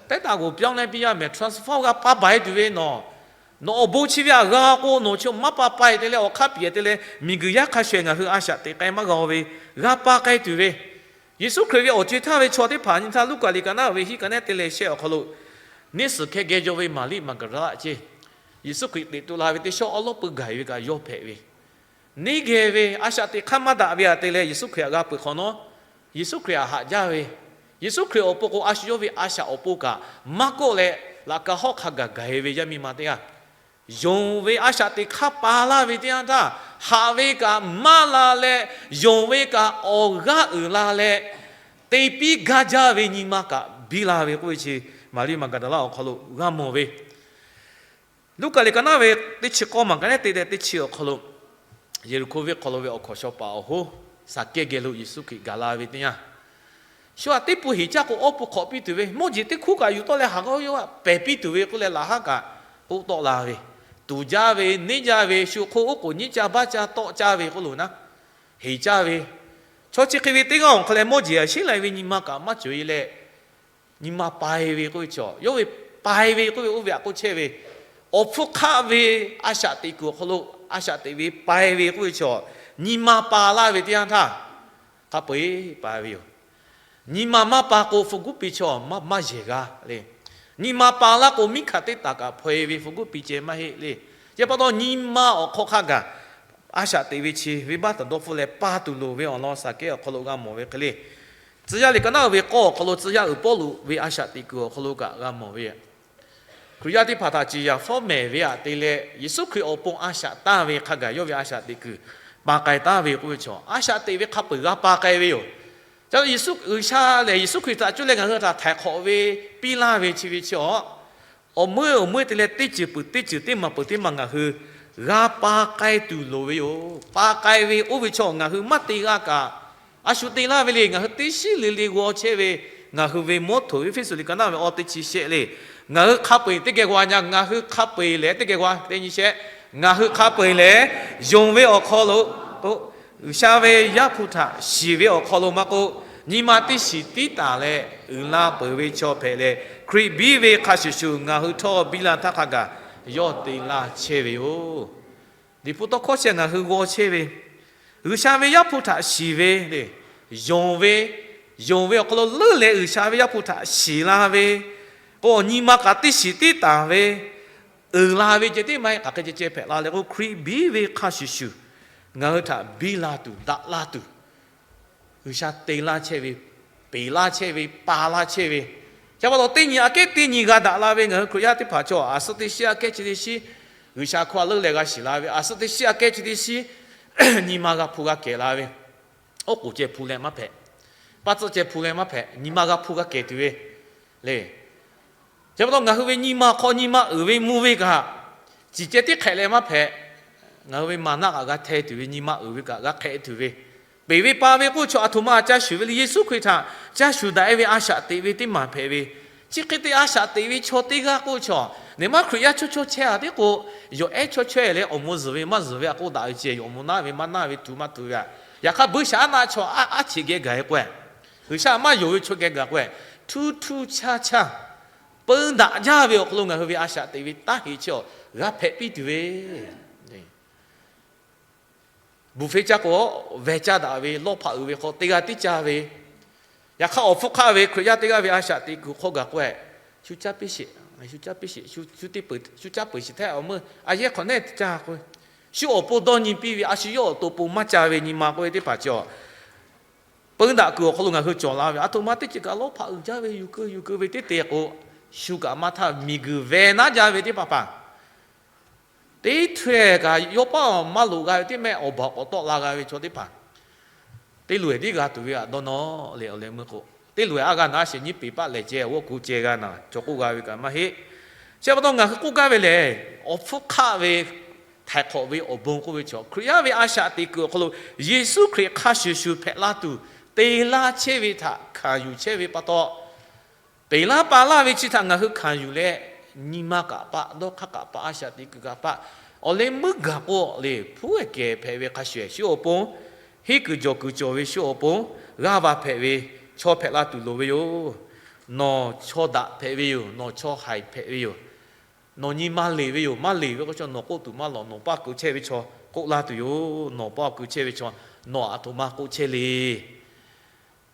သက်သာကို ပြောင်းလဲပေးရမယ်, transform g'a pa baˬ-e tuˬ ve nawˬ, nawˬ awˬ bon chi ve htaꞈ g'a k'o nawˬ chi maˇ pa pa-e te leh awˬ hk'aˇ piˍ-e te leh miˬguiˬ yaˇ hk'a shuˍ-eˬ ngaˬ hui a shaꞈ teꞈ k'ai maˇ g'a-o ve, g'a pa k'ai tuˬ ve, Yeˍsuˆ Hkriꞈ ve awˬ co-e htaˇ ve chaw teˇ hpaˍ nyi htaˇ Luˉkaꞈ liꞈ ka naˉ ve hiˆ ka naˉ te leh shehˆ awˬ hk'aw lo, neˇ suhˍ hkeh geh jaw ve Maˍriˆ Maˍgaˍdaˍlaˆ ceˇ, Yeˍsuˆ Hkriꞈ teꞈ tu la ve teˇ shawˉ awˉ lawˉ peuˬ gaˬ-e ve kaꞈ yawˇ hpehꞈ ve, neˇ geh ve a shaꞈ teꞈ hk'aˇ maˇ daꞈ ve htaꞈ te leh Yeˍsuˆ Hkriꞈ htaꞈ g'a peuˬ hk'awꞈ nawˉ, Yeˍsuˆ Hkriꞈ htaꞈ haꞈ jaˇ ve, Yeˍsuˆ Hkriꞈ awˬ pon k'o a shu yawˇ ve a shaꞈ awˬ pon kaꞈ maˇ kawˆ leh laꞈ ka hawˉ hk'a gaˬ gaˬ-e ve yaˇ miˇ ma teˇ g'aˇ, yonˍ ve a shaꞈ teꞈ hk'aˇ pa laˇ ve teˇ yanˇ htaˇ, haꞈ ve kaꞈ maˇ la leh, yonˍ ve kaꞈ awˬ g'aˇ uiˍ la leh, te piˇ gaˇ jaˇ ve nyi ma kaꞈ biˇ la ve k'oˆ ve chi, Maˍriˆ Maˍgaˍdaˍlaˆ awˬ hk'aw lo g'a mawˬ ve, Luˉkaꞈ liꞈ ka naˉ ve teˇ chi k'awˇ maˬ ka naˉ te leh teˇ chi awˬ hk'aw lo, Yeˍriˆhkoˇ venˇ hk'aw lo ve awˬ hkawnˍ shaw paˍ awˬ hoˉ Saˍkehˇ geh lo Yeˍsuˆ Hkriꞈ gaˬ la ve teˇ yanˇ, shu aꞈ teˇ pun heˍ caˇ k'o awˇ pun hk'awꞈ piˇ tuˬ ve, mawˇ jeˬ teˇ hkuˉ kaꞈ yuˬ tawˆ leh haˍ g'awˇ yawˇ htaꞈ pehˬ piˇ tuˬ ve k'oˆ leh laꞈ haˉ kaꞈ k'oˆ tawˆ la ve, tuˍ jaˇ ve, neˇ jaˇ ve, shu hk'oˆ oˉ k'oˍ nyiˉ caˇ baˆ caˇ tawˆ caˇ ve k'oˆ lo naˉ, heˍ caˇ ve, chaw chi hk'e ve teˇ g'aˇ awˬ hk'aw leh mawˇ jeˬ aꞈ sheˉ lai ve nyi ma kaꞈ maˇ cawˬ-e leh, nyi ma pai ve k'oˆ ve chaw, yawˇ ve pai ve k'oˆ ve oˇ ve htaꞈ k'oˆ chehˇ ve, awˬ hpfuhˇ hk'aˆ ve a shaꞈ teꞈ kuiˬ awˬ hk'aw lo a shaꞈ teꞈ ve pai ve k'oˆ ve chaw, nyi ma pa laˇ ve teˇ yanˇ htaˇ, hk'a peu-eˬ pa ve yoˬ. Nyi ma maˇ pa k'o, hpu guˉ pi chaw maˇ maˇ yehˬ g'a le. Nyi ma pa laˇ k'o, miˉ hkanˍ teˇ taˍ kaꞈ hpaw-e ve hpu guˉ pi ceh maˇ heˆ le. Chi pa taw, nyi ma awˬ hk'aw hk'a gaˬ a shaꞈ teꞈ ve chi venˇbaˆ taˍ dawˇ hpfuhˇ leh pa tuˬ loˍ ve awˬ lawn Saˍkehˇ awˬ hk'aw lo g'a mawˬ ve hk'e le. Tcuh yaˇ liꞈ ka naˉ ve k'awˇ awˬ hk'aw lo tcuh yaˇ uiˍ Pawˇluꞈ ve a shaꞈ teꞈ kuiˬ awˬ hk'aw lo kaꞈ g'a mawˬ ve, Hkriꞈ yaˇ teˇ hpaˍ htaꞈ ciˍ yanˍ fawˉ mehˍ ve htaꞈ te leh, Yeˍsuˆ Hkriꞈ awˬ pon a shaꞈ tanˇ ve hk'a gaˬ yawˇ ve a shaꞈ teꞈ kuiˬ pa k'ai taˍ ve k'oˆ ve chaw, a shaꞈ teꞈ ve hk'a peu-eˬ g'a pa k'ai ve yoˬ. Ca Yeˍsuˆ G'uiˬsha lehˬ, Yeˍsuˆ Hkriꞈ htaꞈ cuˇ leh ngaˬ hui htaꞈ htaiˍ hk'awꞈ ve piˇ laˇ ve chi ve chi awˬ, awˬ meuˇ awˬ meuˇ te leh teˇ ceuˬ peuˬ teˇ ceuˬ teˇ maˬ peuˬ teˇ maˬ ngaˬ hui g'a pa k'ai tuˬ loˍ ve yoˬ. Pa k'ai ve oˇ ve chaw ngaˬ hui maˇ te g'a kaꞈ, a shu te laˇ ve le. Ngaˬ hui teˇ shiˉ le le g'aw chehˇ ve, ngaˬ hui ve mawˇ htoꞈ Eˇfeˇsuꞈ liꞈ ka naˉ ve awˇ teˇ chi shehˆ le. Ngaˬ hui hk'a peu-eˬ teˇ geh g'aw a nya, ngaˬ hui hk'a peu-eˬ lehˬ teˇ geh g'aw teˇ nyi shehˆ. Ngaˬ hui hk'a peu-eˬ lehˬ, yonˍ ve awˬ hk'aw lo k'o, G'uiˬsha ve Yaˇ hpu htaꞈ shiˍ ve awˬ hk'aw lo maˇ k'oˆ, nyi ma teˇ shiˍ tiˉ taˍ leh uiˍ la peuˬ ve chaw hpehꞈ leh, Hkriꞈ biˇ ve hk'a shuˍ shuˍ ngaˬ hui htawˇ biˇ la htaˇ hk'a gaˬ yawˇ te laˇ chehˇ ve yoˬ. Liꞈ hpu tawˇ hkawˇ shehˆ ngaˬ hui g'aw chehˇ ve, G'uiˬsha ve Yaˇ hpu htaꞈ shiˍ ve le, yonˍ ve, yonˍ ve awˬ hk'aw lo leuˉ leh G'uiˬsha ve Yaˇ hpu htaꞈ shiˍ la ve k'o, nyi ma kaꞈ teˇ shiˍ tiˉ taˍ ve, uiˍ la ve ceh tiˉ maˇ heˆ, hk'aˬ hk'e ceh ceh hpehꞈ la leh k'o, Hkriꞈ biˇ ve hk'a shuˍ shuˍ ngaˬ hui htaꞈ biˇ la tuˬ, daꞈ laˇ tuˬ, G'uiˬsha te laˇ chehˇ ve, peˬ laˇ chehˇ ve, pa laˇ chehˇ ve, chi pa taw teˇ nyi aꞈ kehˉ teˇ nyi g'a daꞈ la ve ngaˬ hui Hkriꞈ yaˇ teˇ hpaˍ chaw aˬ suhˉ teˇ shiˉ aꞈ kehˉ chi teˇ shiˉ G'uiˬsha hkawˇ a leuˉ leh g'a shiˍ la ve, aˬ suhˉ teˇ shiˉ aꞈ kehˉ chi teˇ shiˉ nyi ma g'a hpu g'a kehˬ la ve, oˉ k'oˍ ceh hpu leh maˇ hpehꞈ, paˇ tcuhˆ ceh hpu leh maˇ hpehꞈ, nyi ma g'a hpu g'a kehˬ tuˬ ve le. Chi pa taw ngaˬ hui ve nyi ma hk'aw nyi ma uiˍ ve mvuh ve kaꞈ, ciˬ ceh tiˉ hk'ehꞈ leh maˇ hpehꞈ. Ngaˬ hui ve maˍ naˆ kaꞈ g'a hteh tuˬ ve, nyi ma uiˍ ve kaꞈ g'a hk'ehꞈ tuˬ ve, Peˍ ve pa ve k'oˆ chaw, aˬ htoꞈ ma ca shuˍ ve le. Yeˍsuˆ Hkriꞈ htaꞈ ca shuˍ daꞈ-e ve a shaꞈ teꞈ ve teˇ maˬ hpehꞈ ve. Chi hk'e te a shaꞈ teꞈ ve chaw teˇ g'aˇ k'oˆ chaw, neˇ maˇ Hkriꞈ yaˇ chaw chaw chehˇ-a tiˉ k'o, yawˬ ehˉ chaw chaweh leh awˬ moˍ zuhˬ ve maˇ zuhˬ ve a k'oˆ daꞈ ve ceh, yawˬ awˬ moˍ naˆ ve maˇ naˆ ve tuˬ maˇ tuˬ ve a. Yaꞈ hk'aˇ, buiˇshaˆaˉnaˆ chaw a aˉ cheꞈ geh gaˬ-e k'o, G'uiˬsha maˇ yonˍ ve chaw geh gaˬ k'o, htuˇ htuˇ chaˇ chaˇ, peu daꞈ jaˇ ve awˬ hk'aw lo ngaˬ hui ve a shaꞈ teꞈ ve taˇ heꞈ chi awˬ g'a hpehꞈ piˇ tuˬ ve Buiˬ hpeh caˇ k'o, veh caˇ daꞈ ve lawˇ hpaꞈ uiˍ ve hk'aw teˇ g'aˇ tiˉ caˇ ve. Yaꞈ hk'aˇ, awˬ hpfuhˇ hk'aˆ ve Hkriꞈ yaˇ teˇ g'aˇ ve a shaꞈ teꞈ kuiˬ hk'aw gaˬ k'o, shu caˇ piˇ sheˍ, shu caˇ piˇ sheˍ, shu teˇ peuˬ, shu caˇ peuˬ sheˍ htaˇ awˬ meuˇ a yehˉ hk'awꞈ nehˉ caˇ k'o, shu awˬ pon dawˇ nyi piˇ ve, a shu yawˇ awˬ to pon maˇ ca ve nyi ma k'oˆ ve teˇ hpaˍ cawˬ. Peu daꞈ kuiˬ awˬ hk'aw lo ngaˬ hui cawˬ la ve, aˬ htoꞈ ma teˇ ceuˬ kaꞈ lawˇ hpaꞈ uiˍ jaˇ ve, yuˬ keu yuˬ keu ve teˇ te k'o, shu kaꞈ maˇ htaˇ miˬguiˬ veh naˉ jaˇ ve teˇ hpaˍ hpaˍ teˇ htawˇ kaꞈ yawˇ paˉ maˇ loꞈ g'a ve teˇ mehˆ awˬ baˬ k'awꞈ tawˆ la g'a ve chaw teˇ hpaˍ, teˇ loꞈ-ehˍ tiˉ g'a tuˬ ve aꞈ dawˇ nawˇ leh awˬ leh meuˇ k'o, teˇ loꞈ-ehˍ aˉ g'a naˍ sheˍ nyiˇ peˍ paˆ lehˬ ceh awˬ g'awˇ ku ceh g'a naˍ cawˬ k'oˆ g'a ve kaꞈ maˇ heˆ. Chi pa taw ngaˬ hui k'oˆ gaˇ ve lehˬ, awˬ hpfuhˇ hk'aˆ ve htaiˍ hk'awꞈ ve awˬ bon k'oˆ ve chaw, Hkriꞈ yaˇ ve a shaꞈ teꞈ kuiˬ awˬ hk'aw lo Yeˍsuˆ Hkriꞈ hk'a shuˍ shuˍ hpehꞈ la tuˬ te laˇ chehˇ ve htaꞈ hkanˍ yuˬ chehˇ ve pa taw, peˍ laˇ pa laˇ ve chi htaꞈ ngaˬ hui hkanˍ yuˬ leh, nyi ma kaꞈ paˆ, dawˇ hk'aˇ kaꞈ paˆ, a shaꞈ teꞈ kuiˬ kaꞈ paˆ, awˬ leh meuˇ gaˬ k'o le, hpuˉ ehˍ kehˬ hpehꞈ ve hk'a shuˍ shuˍ awˬ pon, henˇ kuiˬ jawˬ kuiˬ cawˬ ve shuˍ awˬ pon, g'aˇ va hpehꞈ ve chaw hpehꞈ la tuˬ loˍ ve yoˬ. Nawˬ chaw daꞈ hpehꞈ ve yoˬ. Nawˬ chaw haiˬ hpehꞈ ve yoˬ. Nawˬ nyi ma leˬ ve yoˬ. Maˇ leˬ ve k'o, chaw nawˬ k'oˆ tuˬ maˇ lawˬ. Nawˬ paˇ keu chehˇ ve chaw k'oˆ laˇ tuˬ yoˬ. Nawˬ paˇ awˬ keu chehˇ ve chaw, nawˬ aˬ htoꞈ ma k'oˆ chehˇ le.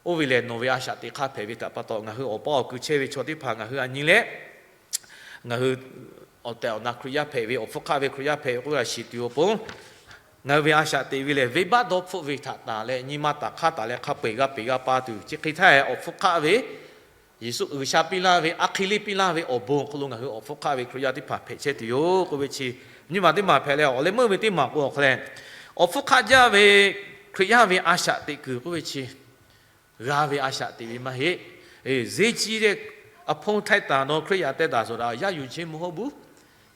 Oˇ ve lehˬ, nawˬ ve a shaꞈ teꞈ hk'aˇ hpehꞈ ve htaꞈ pa taw, ngaˬ hui awˬ paˇ awˬ keu chehˇ ve chaw teˇ hpaˍ ngaˬ hui aꞈ nyi leh, ngaˬ hui awˬ tehˬ awˬ na Hkriꞈ yaˇ hpehꞈ ve, awˬ hpfuhˇ hk'aˆ ve Hkriꞈ yaˇ hpehꞈ ve k'oˆ ve a shiˍ tuˬ awˬ pon, ngaˬ hui ve a shaꞈ teꞈ ve lehˬ, venˇbaˆ dawˇ hpfuhˆ ve htaꞈ tanˬ leh, nyi ma taˍ hk'aˇ taˍ leh, hk'a peu-eˬ g'a peꞈ g'a pa tuˬ, chi hk'e htaˇ awˬ hpfuhˇ hk'aˆ ve Yeˍsuˆ G'uiˬsha piˇ laˇ ve, a hk'e le piˇ laˇ ve awˬ bon awˬ hk'aw lo ngaˬ hui awˬ hpfuhˇ hk'aˆ ve Hkriꞈ yaˇ teˇ hpaˍ hpehꞈ chehˇ tuˬ yoˬ k'oˆ ve chi, nyi ma teˇ maˬ hpehꞈ leh, awˬ leh meuˇ ve teˇ maˬ k'o awˬ hk'a leh, awˬ hpfuhˇ hk'aˆ jaˇ ve Hkriꞈ yaˇ ve a shaꞈ teꞈ kuiˬ k'oˆ ve chi g'a ve a shaꞈ teꞈ ve maˇ heˆ. Zeˇ ciˇ leh, အဖုန်းထိုင်တာတော့ ခရစ်ယာန် သက်တာဆိုတာ ရယူခြင်း မဟုတ်ဘူး၊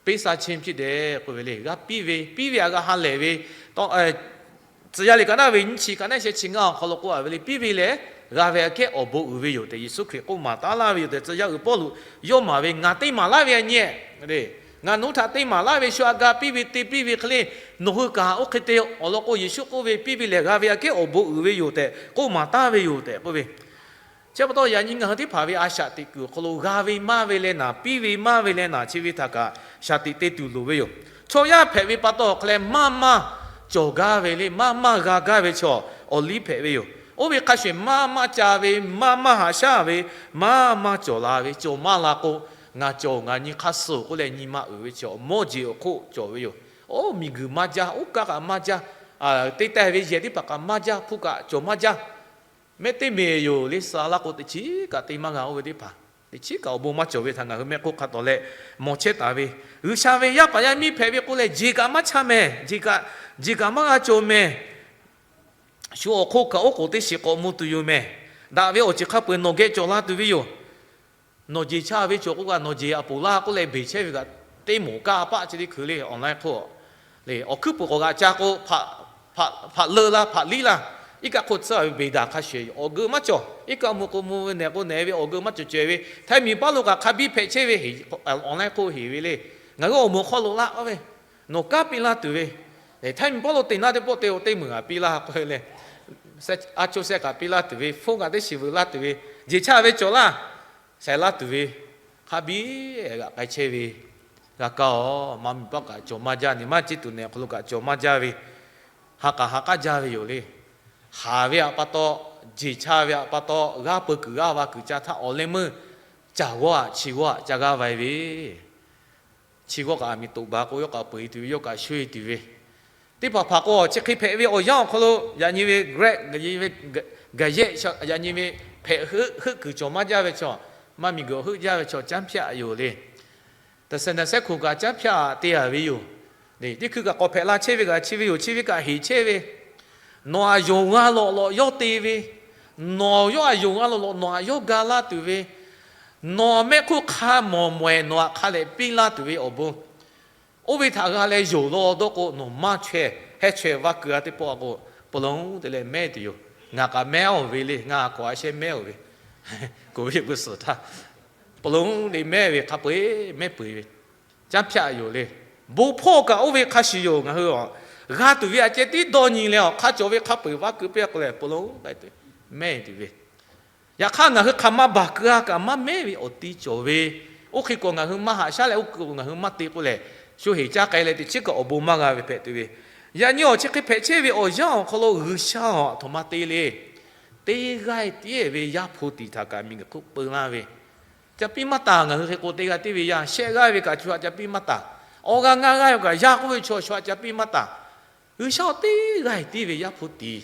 ပေးဆပ်ခြင်း ဖြစ်တယ် k'oˆ ve le. G'a piˇ ve, piˇ ve aꞈ g'a ha lehˬ ve, tcuh yaˇ liꞈ ka naˉ ve nyiˇ chi ka naˉ sheh chi ngaˇ awˬ hk'aw lo k'oˆ a ve le. Piˇ ve lehˬ, g'a ve aꞈ kehˉ awˬ bon uiˍ ve yoˬ tehꞈ Yeˍsuˆ Hkriꞈ k'oˆ maˍ taˉ laˇ ve yoˬ tehꞈ, tcuh yaˇ uiˍ Pawˇluꞈ yawˇ maˍ ve, Ngaˬ te maˍ laˇ ve aꞈ nyi, ngaˬ nawˬ hui htaꞈ te maˍ laˇ ve shu aꞈ g'a piˇ ve te piˇ ve hk'e le, nawˬ hui kaꞈ oˇ hk'e te awˬ lawn k'o, Yeˍsuˆ k'oˆ ve, Piˇ ve lehˬ g'a ve aꞈ kehˉ awˬ bon uiˍ ve yoˬ tehꞈ k'oˆ maˍ taˉ ve yoˬ tehꞈ k'oˆ ve. Chi pa taw yaꞈ nyi ngaˬ hui teˇ hpaˍ ve a shaꞈ teꞈ kuiˬ awˬ hk'aw lo g'a ve maˇ ve leh naˍ, piˇ ve maˇ ve leh naˍ, chi ve htaꞈ kaꞈ shaˍ tiꞈ te tuˬ loˍ ve yoˬ. Chaw yaˇ hpehꞈ ve pa taw awˬ hk'a leh maˇ maˇ cawˬ gaˇ ve le, maˇ maˇ g'a gaˇ ve chaw awˬ liˇ hpehꞈ ve yoˬ. Oˇ ve hk'a shuˍ maˇ maˇ ca ve, maˇ maˇ haꞈ shaˉ ve, maˇ maˇ cawˬ la ve, cawˬ maˇ la k'o, ngaˬ cawˬ ngaˬ nyi hk'aˇ suh k'oˆ leh nyi ma uiˍ ve chaw mawˇ jeˬ awˬ hk'oˆ cawˬ ve yoˬ. Oˇ miˬguiˬ maˇ jaˇ, oˇ kaˇ kaꞈ maˇ jaˇ, te taiˍ ve yehˬ teˇ hpaˍ kaꞈ maˇ jaˇ, hpu kaꞈ cawˬ maˇ jaˇ. Mehˆ teˇ meˍ yoˬ le, suh laˇ k'o teꞈ chiˉ kaꞈ te maˇ g'a oˇ ve teˇ hpaˍ, teꞈ chiˉ kaꞈ awˬ bon maˇ cawˬ ve htaꞈ ngaˬ hui mehˆ hk'oˆ hk'a tawˍ leh mawˬ chehˇ taˍ ve. G'uiˬsha ve yaˇ paˍ yaˇ miˇ hpehꞈ ve k'o lehˬ, jeˬ kaꞈ maˇ chaˇ mehˍ, jeˬ kaꞈ maˇ g'a cawˬ mehˍ. Shu awˬ hk'oˆ kaꞈ oˉ k'oˍ teˇ shiˍ k'awꞈ mvuh tuˬ yoˬ mehˍ. Daꞈ ve awˬ ceuˬ hk'a peu-eˬ nawˬ geh cawˬ la tuˬ ve yoˬ. Nawˬ jeˬ chaˇ ve cawˬ k'oˆ kaꞈ nawˬ jeˬ aꞈ poˬ laˇ k'oˆ leh beˬ chehˇ ve kaꞈ teˇ moˍ kaˇ paˆ chi teˇ hkui le online hk'oˆ le. Awˬ hkuiˉ puiˍ k'awꞈ g'aꞈ ca k'o, hpaꞈ leu laˇ, hpaꞈ liˉ laˇ. Iˉ kaˆ hk'oˆ tcuhˉ ve beˬ daꞈ hk'a shuˍ awˬ geu maˇ cawˬ. Iˉ kaˆ mvuh k'o mvuh ve, nehˬ k'o nehˬ ve, awˬ geu maˇ cawˬ cawˬ ve. Htaiˇ miˬ paˉ lo kaꞈ hk'a biˇ hpehꞈ chehˇ ve, online hk'oˆ heˍ ve le. Ngaˬ hui awˬ moˍ hk'aw lo laˇ k'oˆ ve, nawˬ kanˉ piˇ laˇ tuˬ ve, Htaiˇ miˬ paˉ lo teꞈ naˇ teˇ pawˆ te-o teˇ meunˍ g'aꞈ piˇ laˇ k'oˆ ve le. A co seh kaꞈ piˇ laˇ tuˬ ve, hpfuhˇ kaꞈ teˇ shiˍ veuꞈ laˇ tuˬ ve, jeˬ chaˇ ve cawˬ laˇ, shaiˍ laˇ tuˬ ve, hk'a biˇ g'aꞈ k'ai chehˇ ve, g'a kaˇ-oˬ. Maˇ miˬ paˉ kaꞈ cawˬ maˇ jaˇ, nyi maˇ ciˇ tuˬ nehˬ awˬ hk'aw lo kaꞈ cawˬ maˇ jaˇ ve, ha k'aˬ ha k'aˉ jaˇ ve yoˬ le. Haˍ ve aꞈ pa taw, jeˬ chaˇ ve aꞈ pa taw, g'aˇ peu kuiˬ g'aˇ va kuiˬ ca htaˇ awˬ leh meuˇ caˬ g'awˇ aꞈ chi g'awˇ aꞈ ca g'aˇ va-e ve, chi g'awˇ kaꞈ aˬ miˍ toꞈ baˬ k'o, yawˇ kaꞈ peu-eˬ tuˬ ve, yawˇ kaꞈ shoˇ-e tuˬ ve, teˇ hpaˍ hpaˍ k'o, chi hk'e hpehꞈ ve awˬ yanˇ awˬ hk'aw lo yaꞈ nyi ve Greg, gaˬ yehˆ, yaꞈ nyi ve hpehꞈ heuˆ kuiˬ cawˬ maˇ jaˇ ve chaw, maˇ miˬguiˬ heuˆ jaˇ ve chaw caˉ hpyaˆ yoˬ le. Taˍ sehˍ naˍ sehˉ hkuꞈ kaꞈ caˉ hpyaˆ te-a ve yoˬ. Teˇ hkui kaꞈ k'awꞈ hpehꞈ la chehˇ ve kaꞈ chi ve yoˬ, chi ve kaꞈ heˍ chehˇ ve. Nawˬ aꞈ yonˍ g'a lawꞈ lawꞈ yawˇ te ve, nawˬ yawˇ aꞈ yonˍ g'a lawꞈ lawꞈ nawˬ aꞈ yawˇ ga laˇ tuˬ ve, nawˬ mehˆ hk'oˆ hk'a mawˬ mawehˬ nawˬ aꞈ hk'a lehꞈ piˇ laˇ tuˬ ve awˬ bon, oˇ ve htaꞈ g'a leh yonˍ law dawˇ k'o, nawˬ maˇ chaweh heh chaweh vaˇ keu-a teˇ pawˆ k'o, Pon lonˉ te leh mehˉ tuˬ yoˬ. Ngaˬ kaꞈ mehˉ-oˬ ve le, ngaˬ hk'awꞈ a shehˉ mehˉ-oˬ ve, kuˬ ve kuˬ suhˍ htaˇ, pon lonˉ te mehˉ ve hk'a peu-eˬ mehˉ peu-eˬ ve, caˉ hpaˇ yoˬ le. Bon hpawˇ kaꞈ oˇ ve hk'a shuˍ yoˬ. Ngaˬ hui g'a tuˬ ve aꞈ ceh tiˉ dawˇ nyi leh awˬ hk'a cawˬ ve hk'a peu-eˬ vaˇ keu piˇ k'o leh, pon lonˉ k'ai tuˬ, mehˉ tuˬ ve, yaꞈ hk'aˇ ngaˬ hui hk'aˬ ma baˬ keu-a kaꞈ maˇ mehˉ ve awˬ ti cawˬ ve. Oˇ hk'e k'o ngaˬ hui maˇ haꞈ shaˉ leh oˇ hk'e k'o ngaˬ hui maˇ te k'o lehˬ, shu heˍ caˇ k'ai leh teꞈ chiˉ kaꞈ awˬ bon maˇ g'a ve hpehꞈ tuˬ ve, yaꞈ nyi awˬ chi hk'e hpehꞈ chehˇ ve awˬ yanˇ awˬ hk'aw lo G'uiˬsha aˬ htoꞈ ma te le. Teˇ g'aˇ tiˉ ve Yaˇ hpu tiˍ htaꞈ kaꞈ miˬguiˬ hk'oˆ peu laˇ ve, ca piˇ maˇ taˍ. Ngaˬ hui hk'e k'o teˇ g'aˇ tiˉ ve yaˇ shehˆ g'aˇ ve kaꞈ chaw htaꞈ ca piˇ maˇ taˍ. Awˬ g'aˇ ngaˇ g'aˇ ve kaꞈ yaˇ k'oˆ ve chaw chaw htaꞈ ca piˇ maˇ taˍ. G'uiˬsha teˇ g'aˇ tiˉ ve Yaˇ hpu tiˍ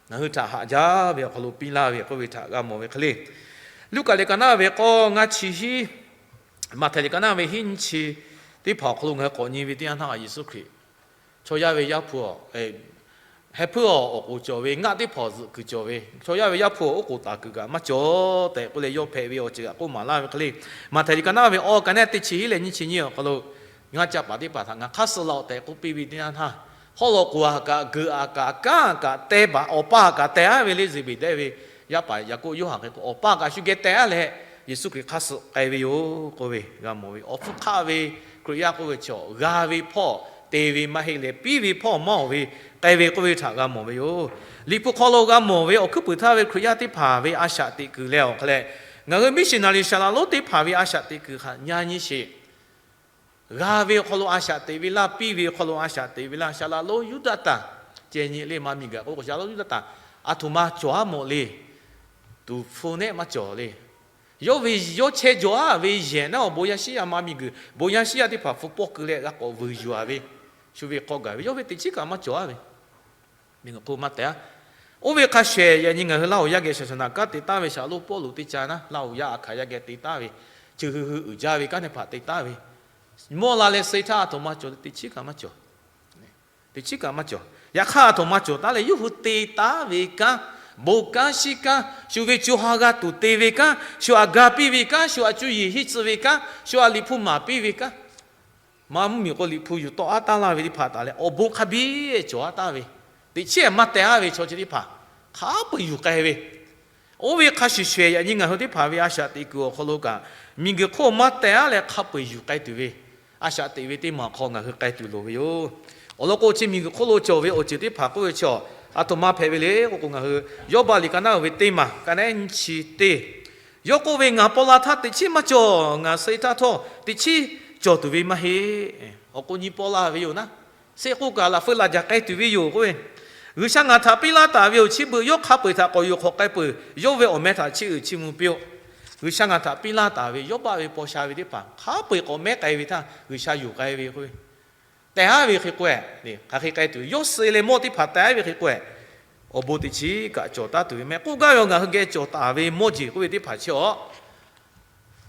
ngaˬ hui htaꞈ haꞈ jaˇ ve awˬ hk'aw lo piˇ laˇ ve k'oˆ ve htaꞈ g'a mawˬ ve hk'e le. Luˉkaꞈ liꞈ ka naˆ ve k'awˇ ngaˇ chi hiˉ, Maꞈhtehˍ liꞈ ka naˆ ve hiˉ nyiˇ chi teˇ hpaˍ awˬ hk'aw lo ngaˬ hui k'awꞈ nyi ve teˇ yanˇ htaˇ, Yeˍsuˆ Hkriꞈ chaw yaˇ ve Yaˇ hpu, heh puiˉ awˬ k'oˍ cawˬ ve ngaˆ teˇ hpaˍ zuhꞈ kuiˬ cawˬ ve, chaw yaˇ ve Yaˇ hpu oˉ k'oˍ taˍ kuiˬ kaꞈ maˇ cawˬ tehꞈ k'oˆ leh yawˇ hpehꞈ ve awˬ ceuˬ kaꞈ k'oˆ maˍ laˇ ve hk'e le. Maꞈhtehˍ liꞈ ka naˆ ve awˇ ka naˆ teˇ chi hiˉ leh nyiˇ chi nyiˇ awˬ hk'aw lo ngaˇ caˇ paˍ teˇ hpaˍ htaꞈ ngaˬ hk'aˇ suh laˬ-oꞈ tehꞈ k'oˆ piˇ ve teˇ yanˇ htaˇ, hawˉ law k'oˍ aꞈ kaꞈ geuꞈ aꞈ kaꞈ kanˉ aꞈ kaꞈ teh baˬ, awˬ pa aꞈ kaꞈ teh-a ve le. Zeˍbeˍdehˇ ve yaˇ paˍ Yaˍkoˆ Yoˇhanˬ hk'e k'o, awˬ pa kaꞈ shu geh teh-a leh Yeˍsuˆ Hkriꞈ hk'aˇ suh k'ai ve yoˬ k'oˆ ve g'a mawˬ ve. Awˬ hpfuhˇ hk'aˆ ve Hkriꞈ yaˇ k'oˆ ve chaw g'a ve hpawˇ te ve maˇ heˆ leh, piˇ ve hpawˇ maˇ-oˬ ve k'ai ve k'oˆ ve htaꞈ g'a mawˬ ve yoˬ. Liꞈ hpu hk'aw lo g'a mawˬ ve awˬ hkuiˉ puiˍ htaˇ ve Hkriꞈ yaˇ teˇ hpaˍ ve a shaꞈ teꞈ kuiˬ leh awˬ hk'aw leh, ngaˬ hui missionary Saˍlaˍ lonˉ teˇ hpaˍ ve a shaꞈ teꞈ kuiˬ hk'aꞈ nyi nyi sheˍ. G'a ve awˬ hk'aw lo a shaꞈ teꞈ ve laˇ, piˇ ve awˬ hk'aw lo a shaꞈ teꞈ ve laˇ. Saˍlaˍ lonˉ Yuˇdaꞈtanˍ ceh nyi le, maˇ miˬguiˬ k'oˆ k'o Saˍlaˍ lonˉ Yuˇdaꞈtanˍ aˬ htoꞈ ma cawˬ-a mawˬ le. Tuˍ hpfuh nehˆ maˇ cawˬ le. Yawˇ ve yawˇ chehˇ jaw-a ve yehˬ naˉ awˬ bon yaˇ shiˉ yaˇ, maˇ miˬguiˬ bon yaˇ shiˉ yaˇ teˇ hpaˍ hpu pawˆ keu leh g'a k'awꞈ vuiˬ yuˬ-a ve, shu ve hk'aw gaˬ ve yawˇ ve teꞈ chiˉ kaꞈ maˇ cawˬ-a ve, miˬguiˬ hk'oˆ maˇ teh-a. Oˇ ve hk'a shehˍ yaꞈ nyi ngaˬ hui Laˇ huˍ yaˇ geh shaˍ shaˍ naꞈ kanˉ te taˉ ve, Saˍlaˍ lonˉ Pawˇluꞈ teˇ ca naˉ, Laˇ huˍ yaˇ Aˍhkaˍ yaˇ geh te taˉ ve, chi hui hui uiˍ jaˇ ve kanˉ teˇ hpaˍ te taˉ ve, mawˇ la leh suh htaˇ aˬ htoꞈ ma cawˬ le, teꞈ chiˉ kaꞈ maˇ cawˬ. Teꞈ chiˉ kaꞈ maˇ cawˬ. Yaꞈ hk'aˇ aˬ htoꞈ ma cawˬ taˉ leh yawˇ hui te taˉ ve kanˉ, bon kanˉ shiˉ kanˉ, shu ve co ha g'a tuˬ te ve kanˉ, shu aꞈ ga piˇ ve kanˉ, shu aꞈ cuˇ yiˍ hiˆ tcuh ve kanˉ, shu aꞈ liꞈ hpu maˍ piˇ ve kanˉ, maˇ mvuhˇmiˬ k'o liꞈ hpu yuˬ tawˆ-a taˉ laˇ ve teˇ hpaˍ taˍ leh awˬ bon hk'a biˇ cawˬ-a taˉ ve, teꞈ chiˉ maˇ teh-a ve chaw chi teˇ hpaˍ hk'a peu-eˬ yuˬ k'ai ve, oˇ ve hk'a shuˍ shuˍ yaꞈ nyi ngaˬ hui teˇ hpaˍ ve a shaꞈ teꞈ kuiˬ awˬ hk'aw lo kaꞈ, miˬguiˬ hk'oˆ maˇ teh-a leh hk'a peu-eˬ yuˬ k'ai tuˬ ve, a shaꞈ teꞈ ve teˇ maˬ hk'aw ngaˬ hui k'ai tuˬ loˍ ve yoˬ. Awˬ lawn k'o chi miˬguiˬ hk'oˆ lo cawˬ ve awˬ ceuˬ teˇ hpaˍ k'oˆ ve chaw, aˬ htoꞈ ma hpehꞈ ve le k'oˆ k'o, ngaˬ hui Yawˇbaˆ liꞈ ka naˆ ve teˇ maˬ ka naˆ nyiˇ chi teˇ, yawˇ k'oˆ ve, Ngaˬ paw la htaˇ teꞈ chiˉ maˇ cawˬ. Ngaˬ suh htaˇ htawˇ teꞈ chiˉ cawˬ tuˬ ve maˇ heˆ. Awˬ k'o nyi paw la ve yoˬ naˉ, suh k'oˆ kaꞈ laꞈ feu laꞈ jaˬ k'ai tuˬ ve yoˬ k'oˆ ve, G'uiˬsha ngaˬ htaꞈ piˇ laˇ taˍ ve yoˬ. Chi beuꞈ yawˇ hk'a peu-eˬ htaꞈ k'awꞈ yuˬ hk'awꞈ k'ai peuˬ. Yawˇ ve awˬ meh htaꞈ chiˇ uiˍ chiˇ mvuh piˇ-oˆ. G'uiˬsha ngaˬ htaꞈ piˇ laˇ taˍ ve Yawˇbaˆ ve paw sha ve teˇ hpaˍ hk'a peu-eˬ k'awꞈ mehˉ k'ai ve htaˇ G'uiˬsha yonˍ k'ai ve k'oˆ ve, teh-a ve hk'e k'o-e, hk'aˬ hk'e k'ai tuˬ yawˇ suh leh mawˇ teˇ hpaˍ teh-a ve hk'e k'o-e, awˬ bon teˇ chiˉ kaꞈ cawˬ taˉ tuˬ ve meh k'oˆ gaˇ ve yoˬ. Ngaˬ hui geh cawˬ taˍ ve mawˇ jeˬ k'oˆ ve teˇ hpaˍ chi-a,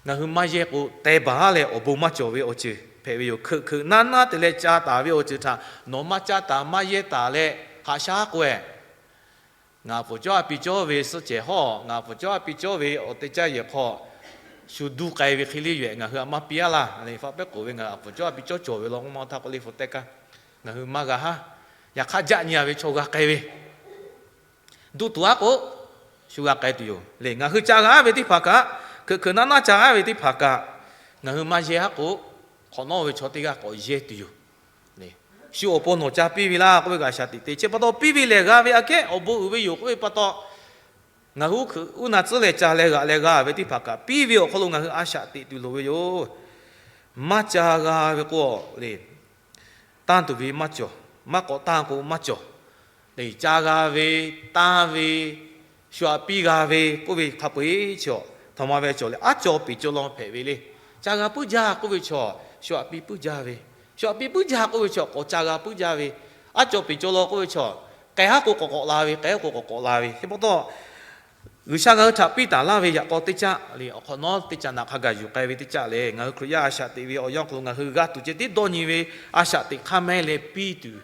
ngaˬ hui maˇ yehˇ k'o teh baˬ-a leh awˬ bon maˇ cawˬ ve awˬ ceuˬ hpehꞈ ve yoˬ. Hkeuꞈ hkeuꞈ naˇ naˇ te leh ca taˍ ve awˬ ceuˬ htaꞈ nawˬ maˇ caˇ taˍ maˇ yehˇ taˍ leh hk'aˬ shaˉ k'o-e, ngaˬ pfuhˍ cawˇ a piˇ cawˇ ve suhˆ cehˬ hawˇ, ngaˬ pfuhˍ cawˇ a piˇ cawˇ ve awˬ teˇ caˇ yehˬ hk'aw shu duˇ k'ai ve hk'e le yoˬ-e. Ngaˬ hui a maˇ piˇ-a laˇ. Faˆ pehˉ k'oˍ ve ngaˬ hui a pfuhˍ cawˇ a piˇ cawˇ cawˬ ve law k'oˆ ma htaˇ k'oˆ le fo tehˇ kaˇ, ngaˬ hui maˇ g'a haˉ. Yaꞈ hk'aˇ, jaˆ nyi-a ve chaw g'a k'ai ve, duˇ tuˬ-a k'o, shu g'a k'ai tuˬ yoˬ le. Ngaˬ hui ca g'a ve teˇ hpaˍ kaꞈ, hkeuꞈ hkeuꞈ naˇ naˇ ca g'a ve teˇ hpaˍ kaꞈ, ngaˬ hui maˇ yehˇ-a k'o, hk'awꞈ nawˉ ve chaw teˇ g'aˇ k'awꞈ yehˇ tuˬ yoˬ. Shu awˬ pon nawˬ ca piˇ ve laˇ k'oˆ ve kaꞈ, a shaꞈ teꞈ te chehˇ pa taw, piˇ ve lehˬ g'a ve aꞈ kehˉ awˬ bon uiˍ ve yoˬ k'oˆ ve pa taw, ngaˬ hui uˉ hkeuꞈ uˉ na tcuhˉ leh ca leh g'aꞈ leh g'a ve teˇ hpaˍ kaꞈ, piˇ ve awˬ hk'aw lo ngaˬ hui a shaꞈ teꞈ tuˬ loˍ ve yoˬ. Maˇ ca g'a ve k'o le, tanˇ tuˬ ve maˇ cawˬ. Maˇ k'awꞈ tanˇ k'o maˇ cawˬ. Ca g'a ve, tanˇ ve, shu aꞈ piˇ g'a ve k'oˆ ve hk'a peu-eˬ chi-a, htaꞈ ma ve cawˬ leh aˉ caw peˍ caw law hpehꞈ ve le. Ca g'a puiˉ jaˇ k'oˆ ve chaw, shu aꞈ piˇ puiˉ jaˇ ve, shu aꞈ piˇ puiˉ jaˇ k'oˆ ve chaw, k'awꞈ ca g'a puiˉ jaˇ ve, aˉ caw peˍ caw law k'oˆ ve chaw, k'ai haˉ k'o k'awꞈ k'awꞈ la ve, k'ai haˉ k'o k'awꞈ k'awꞈ la ve. Chi pa taw, G'uiˬsha ngaˬ hui htaꞈ piˇ taˍ laˇ ve yaꞈ k'aw teˇ caˆ le, awˬ hk'awꞈ nawˉ teˇ caˆ naꞈ hk'a gaˬ yuˬ k'ai ve teˇ caˆ lehˬ, ngaˬ hui Hkriꞈ yaˇ a shaꞈ teꞈ ve awˬ yanˇ hk'aw lo ngaˬ hui g'a tuˬ ceh tiˉ dawˇ nyi ve a shaꞈ teꞈ hk'aˇ mehˉ leh piˇ tuˬ,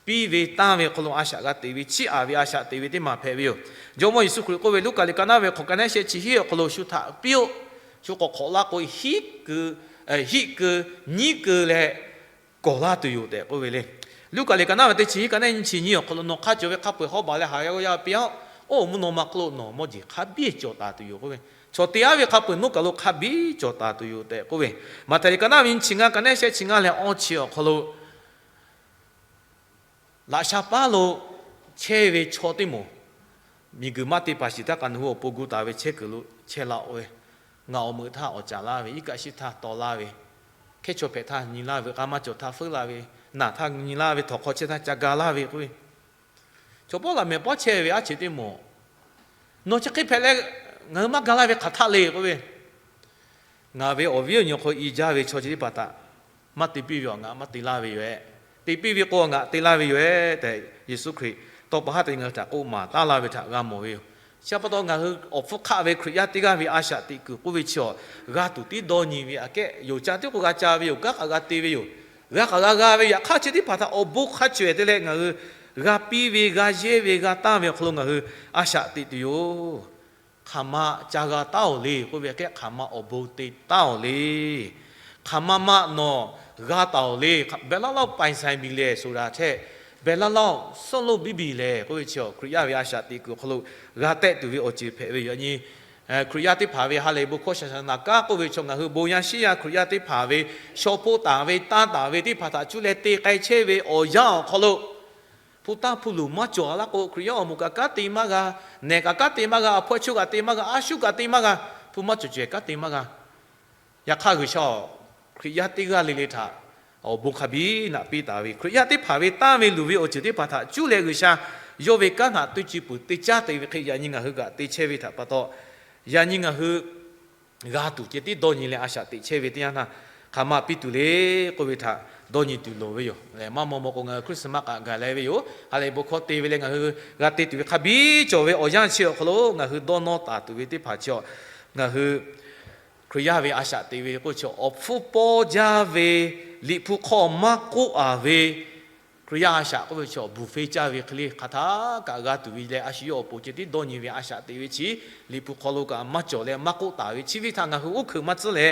piˇ ve tanˇ ve hk'aw lo a shaꞈ g'a teꞈ ve, chiˇ aꞈ ve a shaꞈ teꞈ ve teˇ maˬ hpehꞈ ve yoˬ. Jawˇmawˇ Yeˍsuˆ Hkriꞈ k'oˆ ve, Luˉkaꞈ liꞈ ka naˉ ve hk'awꞈ ka naˉ shehˆ chi hiˉ awˬ hk'aw lo, shu htaꞈ piˇ-oˆ. Shu k'awꞈ hk'awꞈ laˇ k'o, hiˆ keu, hiˆ keu, nyiˉ keu leh kawˬ laˇ tuˬ yoˬ tehꞈ k'oˆ ve le. Luˉkaꞈ liꞈ ka naˉ ve teˇ chi hiˉ ka neˉ nyiˇ chi nyiˇ awˬ hk'aw lo, Nawˬ hk'a cawˬ ve hk'a peu-eˬ hawˉ baˬ leh haˍ g'a ve yaˇ piˇ-aˬ. Oˇ mvuhˇ naw ma hk'oˆ lo nawˬ mawˇ jeˬ hk'a biˇ cawˬ taˍ tuˬ yoˬ k'oˆ ve. Chaw te aˉ ve hk'a peu-eˬ nawˉ kaˬ lo hk'a biˇ cawˬ taˍ tuˬ yoˬ tehꞈ k'oˆ ve. Maꞈhtehˍ liꞈ ka naˉ ve nyiˇ chi ngaˇ ka neˉ shehˆ chi ngaˇ leh awˇ chi awˬ hk'aw lo, laꞈ sha paˉ lo chehˇ ve chaw teˇ moˍ, miˬguiˬ maˇ te paˍ shiˍ htaˇ kaꞈ nawˬ hui awˬ pon gu taˍ ve chehˇ kuiˬ lo chehˇ laˇ-oˆ ve, ngaˬ awˬ meuꞈ htaˇ awˬ caˍ laˇ ve, iˉ kaˆ shiˉ htaˇ taw laˇ ve, hkehˉ chaw hpehꞈ htaˇ nyi laˇ ve, k'a maˇ cawˬ htaˇ feuˉ laˇ ve, naˬ htaˇ nyi laˇ ve, htawnˍ hk'aw chehˇ htaˇ ca ga laˇ ve k'oˆ ve, chaw pawˆ laꞈ mehˍ pawˆ chehˇ ve aˉ cheꞈ teˇ moˍ, nawˬ chi hk'e hpehꞈ leh ngaˬ hui maˇ ga laˇ ve hk'aˬ htaˆ le k'oˆ ve, ngaˬ ve awˬ viˉ awˬ nyi hk'aw i jaˇ ve chaw chi teˇ hpaˍ htaꞈ maˇ te piˇ ve awˬ ngaˬ maˇ te laˇ ve yoˬ-ehˍ. Te piˇ ve k'o ngaˬ te laˇ ve yoˬ-ehˍ tehꞈ, Yeˍsuˆ Hkriꞈ tawˇ pa haˉ te ngaˬ hui htaꞈ k'oˆ maˍ taˉ laˇ ve htaꞈ g'a mawˬ ve yoˬ. Chi pa taw ngaˬ hui awˬ hpfuhˇ hk'aˆ ve Hkriꞈ yaˇ teˇ g'aˇ ve a shaꞈ teꞈ kuiˬ k'oˆ ve chi awˬ g'a tuˬ tiˉ dawˇ nyi ve aꞈ kehˉ, yonˍ ca tiˉ k'o g'a ca ve yoˬ. Kanˉ hk'aˬ g'a te ve yoˬ. G'a hk'aˬ g'a g'a ve yaꞈ hk'aˇ chi teˇ hpaˍ htaꞈ awˬ bon hk'a cawehˬ te leh ngaˬ hui g'a piˇ ve, g'a yehˇ ve, g'a tanˇ ve awˬ hk'aw lo ngaˬ hui a shaꞈ teꞈ tuˬ yoˬ. Hk'aˬ ma ca g'a taˉ-oˬ le k'oˆ ve aꞈ kehˉ, hk'aˬ ma awˬ bon te taˉ-oˬ le. Hk'aˬ ma ma nawˬ g'a taˍ-oˬ le. Beh laˇ laˇ-oˬ, ပိုင်ဆိုင်ပြီလေဆိုတာထက် beh laˇ laˇ-oˬ, စွန့်လွှတ်ပြီးပြီလေ k'oˆ ve chi awˬ Hkriꞈ yaˇ ve a shaꞈ teꞈ kuiˬ awˬ hk'aw lo g'a tehˆ tuˬ ve awˬ ceuˬ hpehꞈ ve yoˬ. Yaꞈ nyi Hkriꞈ yaˇ teˇ hpaˍ ve ha lehˬ bon hkawˇ shaˍ shaˍ naˍ kanˉ k'oˆ ve chi ngaˬ hui bon yaˇ shiˉ yaˇ Hkriꞈ yaˇ teˇ hpaˍ ve shaw hpoˆ taˍ ve, tanˇ taˍ ve teˇ hpaˍ htaꞈ cuˇ leh te k'ai chehˇ ve awˬ yanˇ awˬ hk'aw lo, hpu tanˇ hpu luˬ maˇ cawˬ laˇ k'o, Hkriꞈ yaˇ awˬ moˍ kaꞈ kanˉ te maˇ g'a, nehˬ kaꞈ kanˉ te maˇ g'a, a hpawehˇ choˇ kaꞈ te maˇ g'a, a shuˉ kaꞈ te maˇ g'a, hpu maˇ cawˬ cawehˬ kanˉ te maˇ g'a. Yaꞈ hk'aˇ G'uiˬsha Hkriꞈ yaˇ teˇ g'aˇ le le htaꞈ awˬ bon hk'a biˇ naꞈ piˇ taˍ ve, Hkriꞈ yaˇ teˇ hpaˍ ve tanˇ ve luˬ ve awˬ ceuˬ teˇ hpaˍ htaꞈ cuˇ leh G'uiˬsha yawˇ ve kanˉ htaꞈ teˇ ci puiˍ teˇ caˉ te ve hk'e, yaꞈ nyi ngaˬ hui kaꞈ te chehˇ ve htaꞈ pa taw, yaꞈ nyi ngaˬ hui g'a tuˬ ceh tiˉ dawˇ nyi leh a shaꞈ teꞈ chehˇ ve teˇ yanˇ htaˇ, hk'aˬ ma piˇ tuˬ le k'oˆ ve htaꞈ dawˇ nyi tuˬ loˍ ve yoˬ. Maˇ maw maw k'o ngaˬ hui Christmas kaꞈ gaˬ leh ve yoˬ. Ha lehˬ bon hkawˇ te ve leh ngaˬ hui g'a te tuˬ ve hk'a biˇ cawˬ ve awˬ yanˇ chi awˬ hk'aw lo ngaˬ hui dawˇ nawˇ taˍ tuˬ ve teˇ hpaˍ chi, ngaˬ hui Hkriꞈ yaˇ ve a shaꞈ teꞈ ve k'oˆ chi awˬ hpfuhˇ pawˇ jaˇ ve, Liꞈ hpu hk'aw maˇ k'oˆ-a ve, Hkriꞈ yaˇ a shaꞈ k'oˆ ve chi awˬ buˬ feˇ caˇ ve hk'e le hk'aˬ htaˇ kaꞈ g'a tuˬ ve leh, a shu yawˇ awˬ pon ceh tiˉ dawˇ nyi ve a shaꞈ teꞈ ve chi, Liꞈ hpu hk'aw lo kaꞈ maˇ cawˬ leh maˇ k'oˆ taˍ ve chi ve htaꞈ ngaˬ hui uˉ hkuiꞈ maˇ tcuhˉ leh,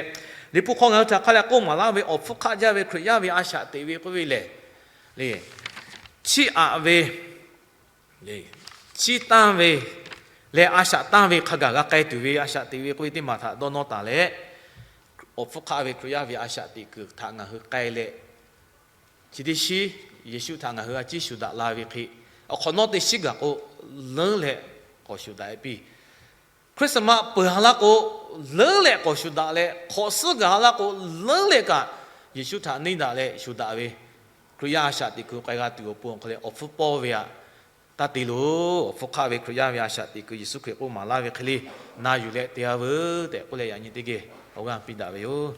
Liꞈ hpu hk'aw ngaˬ hui htaꞈ hk'a leh k'oˆ maˍ laˇ ve awˬ hpfuhˇ hk'aˆ jaˇ ve Hkriꞈ yaˇ ve a shaꞈ teꞈ ve k'oˆ ve lehˬ, le, chiˇ aꞈ ve, le, chiˇ tanˇ ve leh a shaꞈ tanˇ ve hk'a gaˬ g'a k'ai tuˬ ve a shaꞈ teꞈ ve k'oˆ ve teˇ maˬ htaꞈ dawˇ nawˇ taˍ leh, awˬ hpfuhˇ hk'aˆ ve Hkriꞈ yaˇ ve a shaꞈ teꞈ kuiˬ htaꞈ ngaˬ hui k'ai leh, chi teˇ shiˉ Yeˍsuˆ htaꞈ ngaˬ hui a ciˉ shuˍ daꞈ la ve hk'e, awˬ hk'awꞈ nawˉ teˇ shiˉ gaˬ k'o, leuˉ leh k'awꞈ shuˍ daꞈ-e piˇ. Christmas peuˬ ha laˇ k'o, leuˉ leh k'awꞈ shuˍ daꞈ leh, hk'awꞈ suhˉ gaˬ ha laˇ k'o, leuˉ leh kaꞈ Yeˍsuˆ htaꞈ neˇ daꞈ leh shuˍ daꞈ ve Hkriꞈ yaˇ a shaꞈ teꞈ kuiˬ k'ai g'a tuˬ awˬ pon awˬ hk'aw leh awˬ hpfuhˇ pawˇ ve aꞈ taˇ te loˬ. Awˬ hpfuhˇ hk'aˆ ve Hkriꞈ yaˇ ve a shaꞈ teꞈ kuiˬ Yeˍsuˆ Hkriꞈ k'oˆ maˍ laˇ ve hk'e le, na yuˬ leh te-a veuˬ tehꞈ k'oˆ leh yaꞈ nyi teˇ geh awˬ g'aˇ piˇ daꞈ ve yoˬ.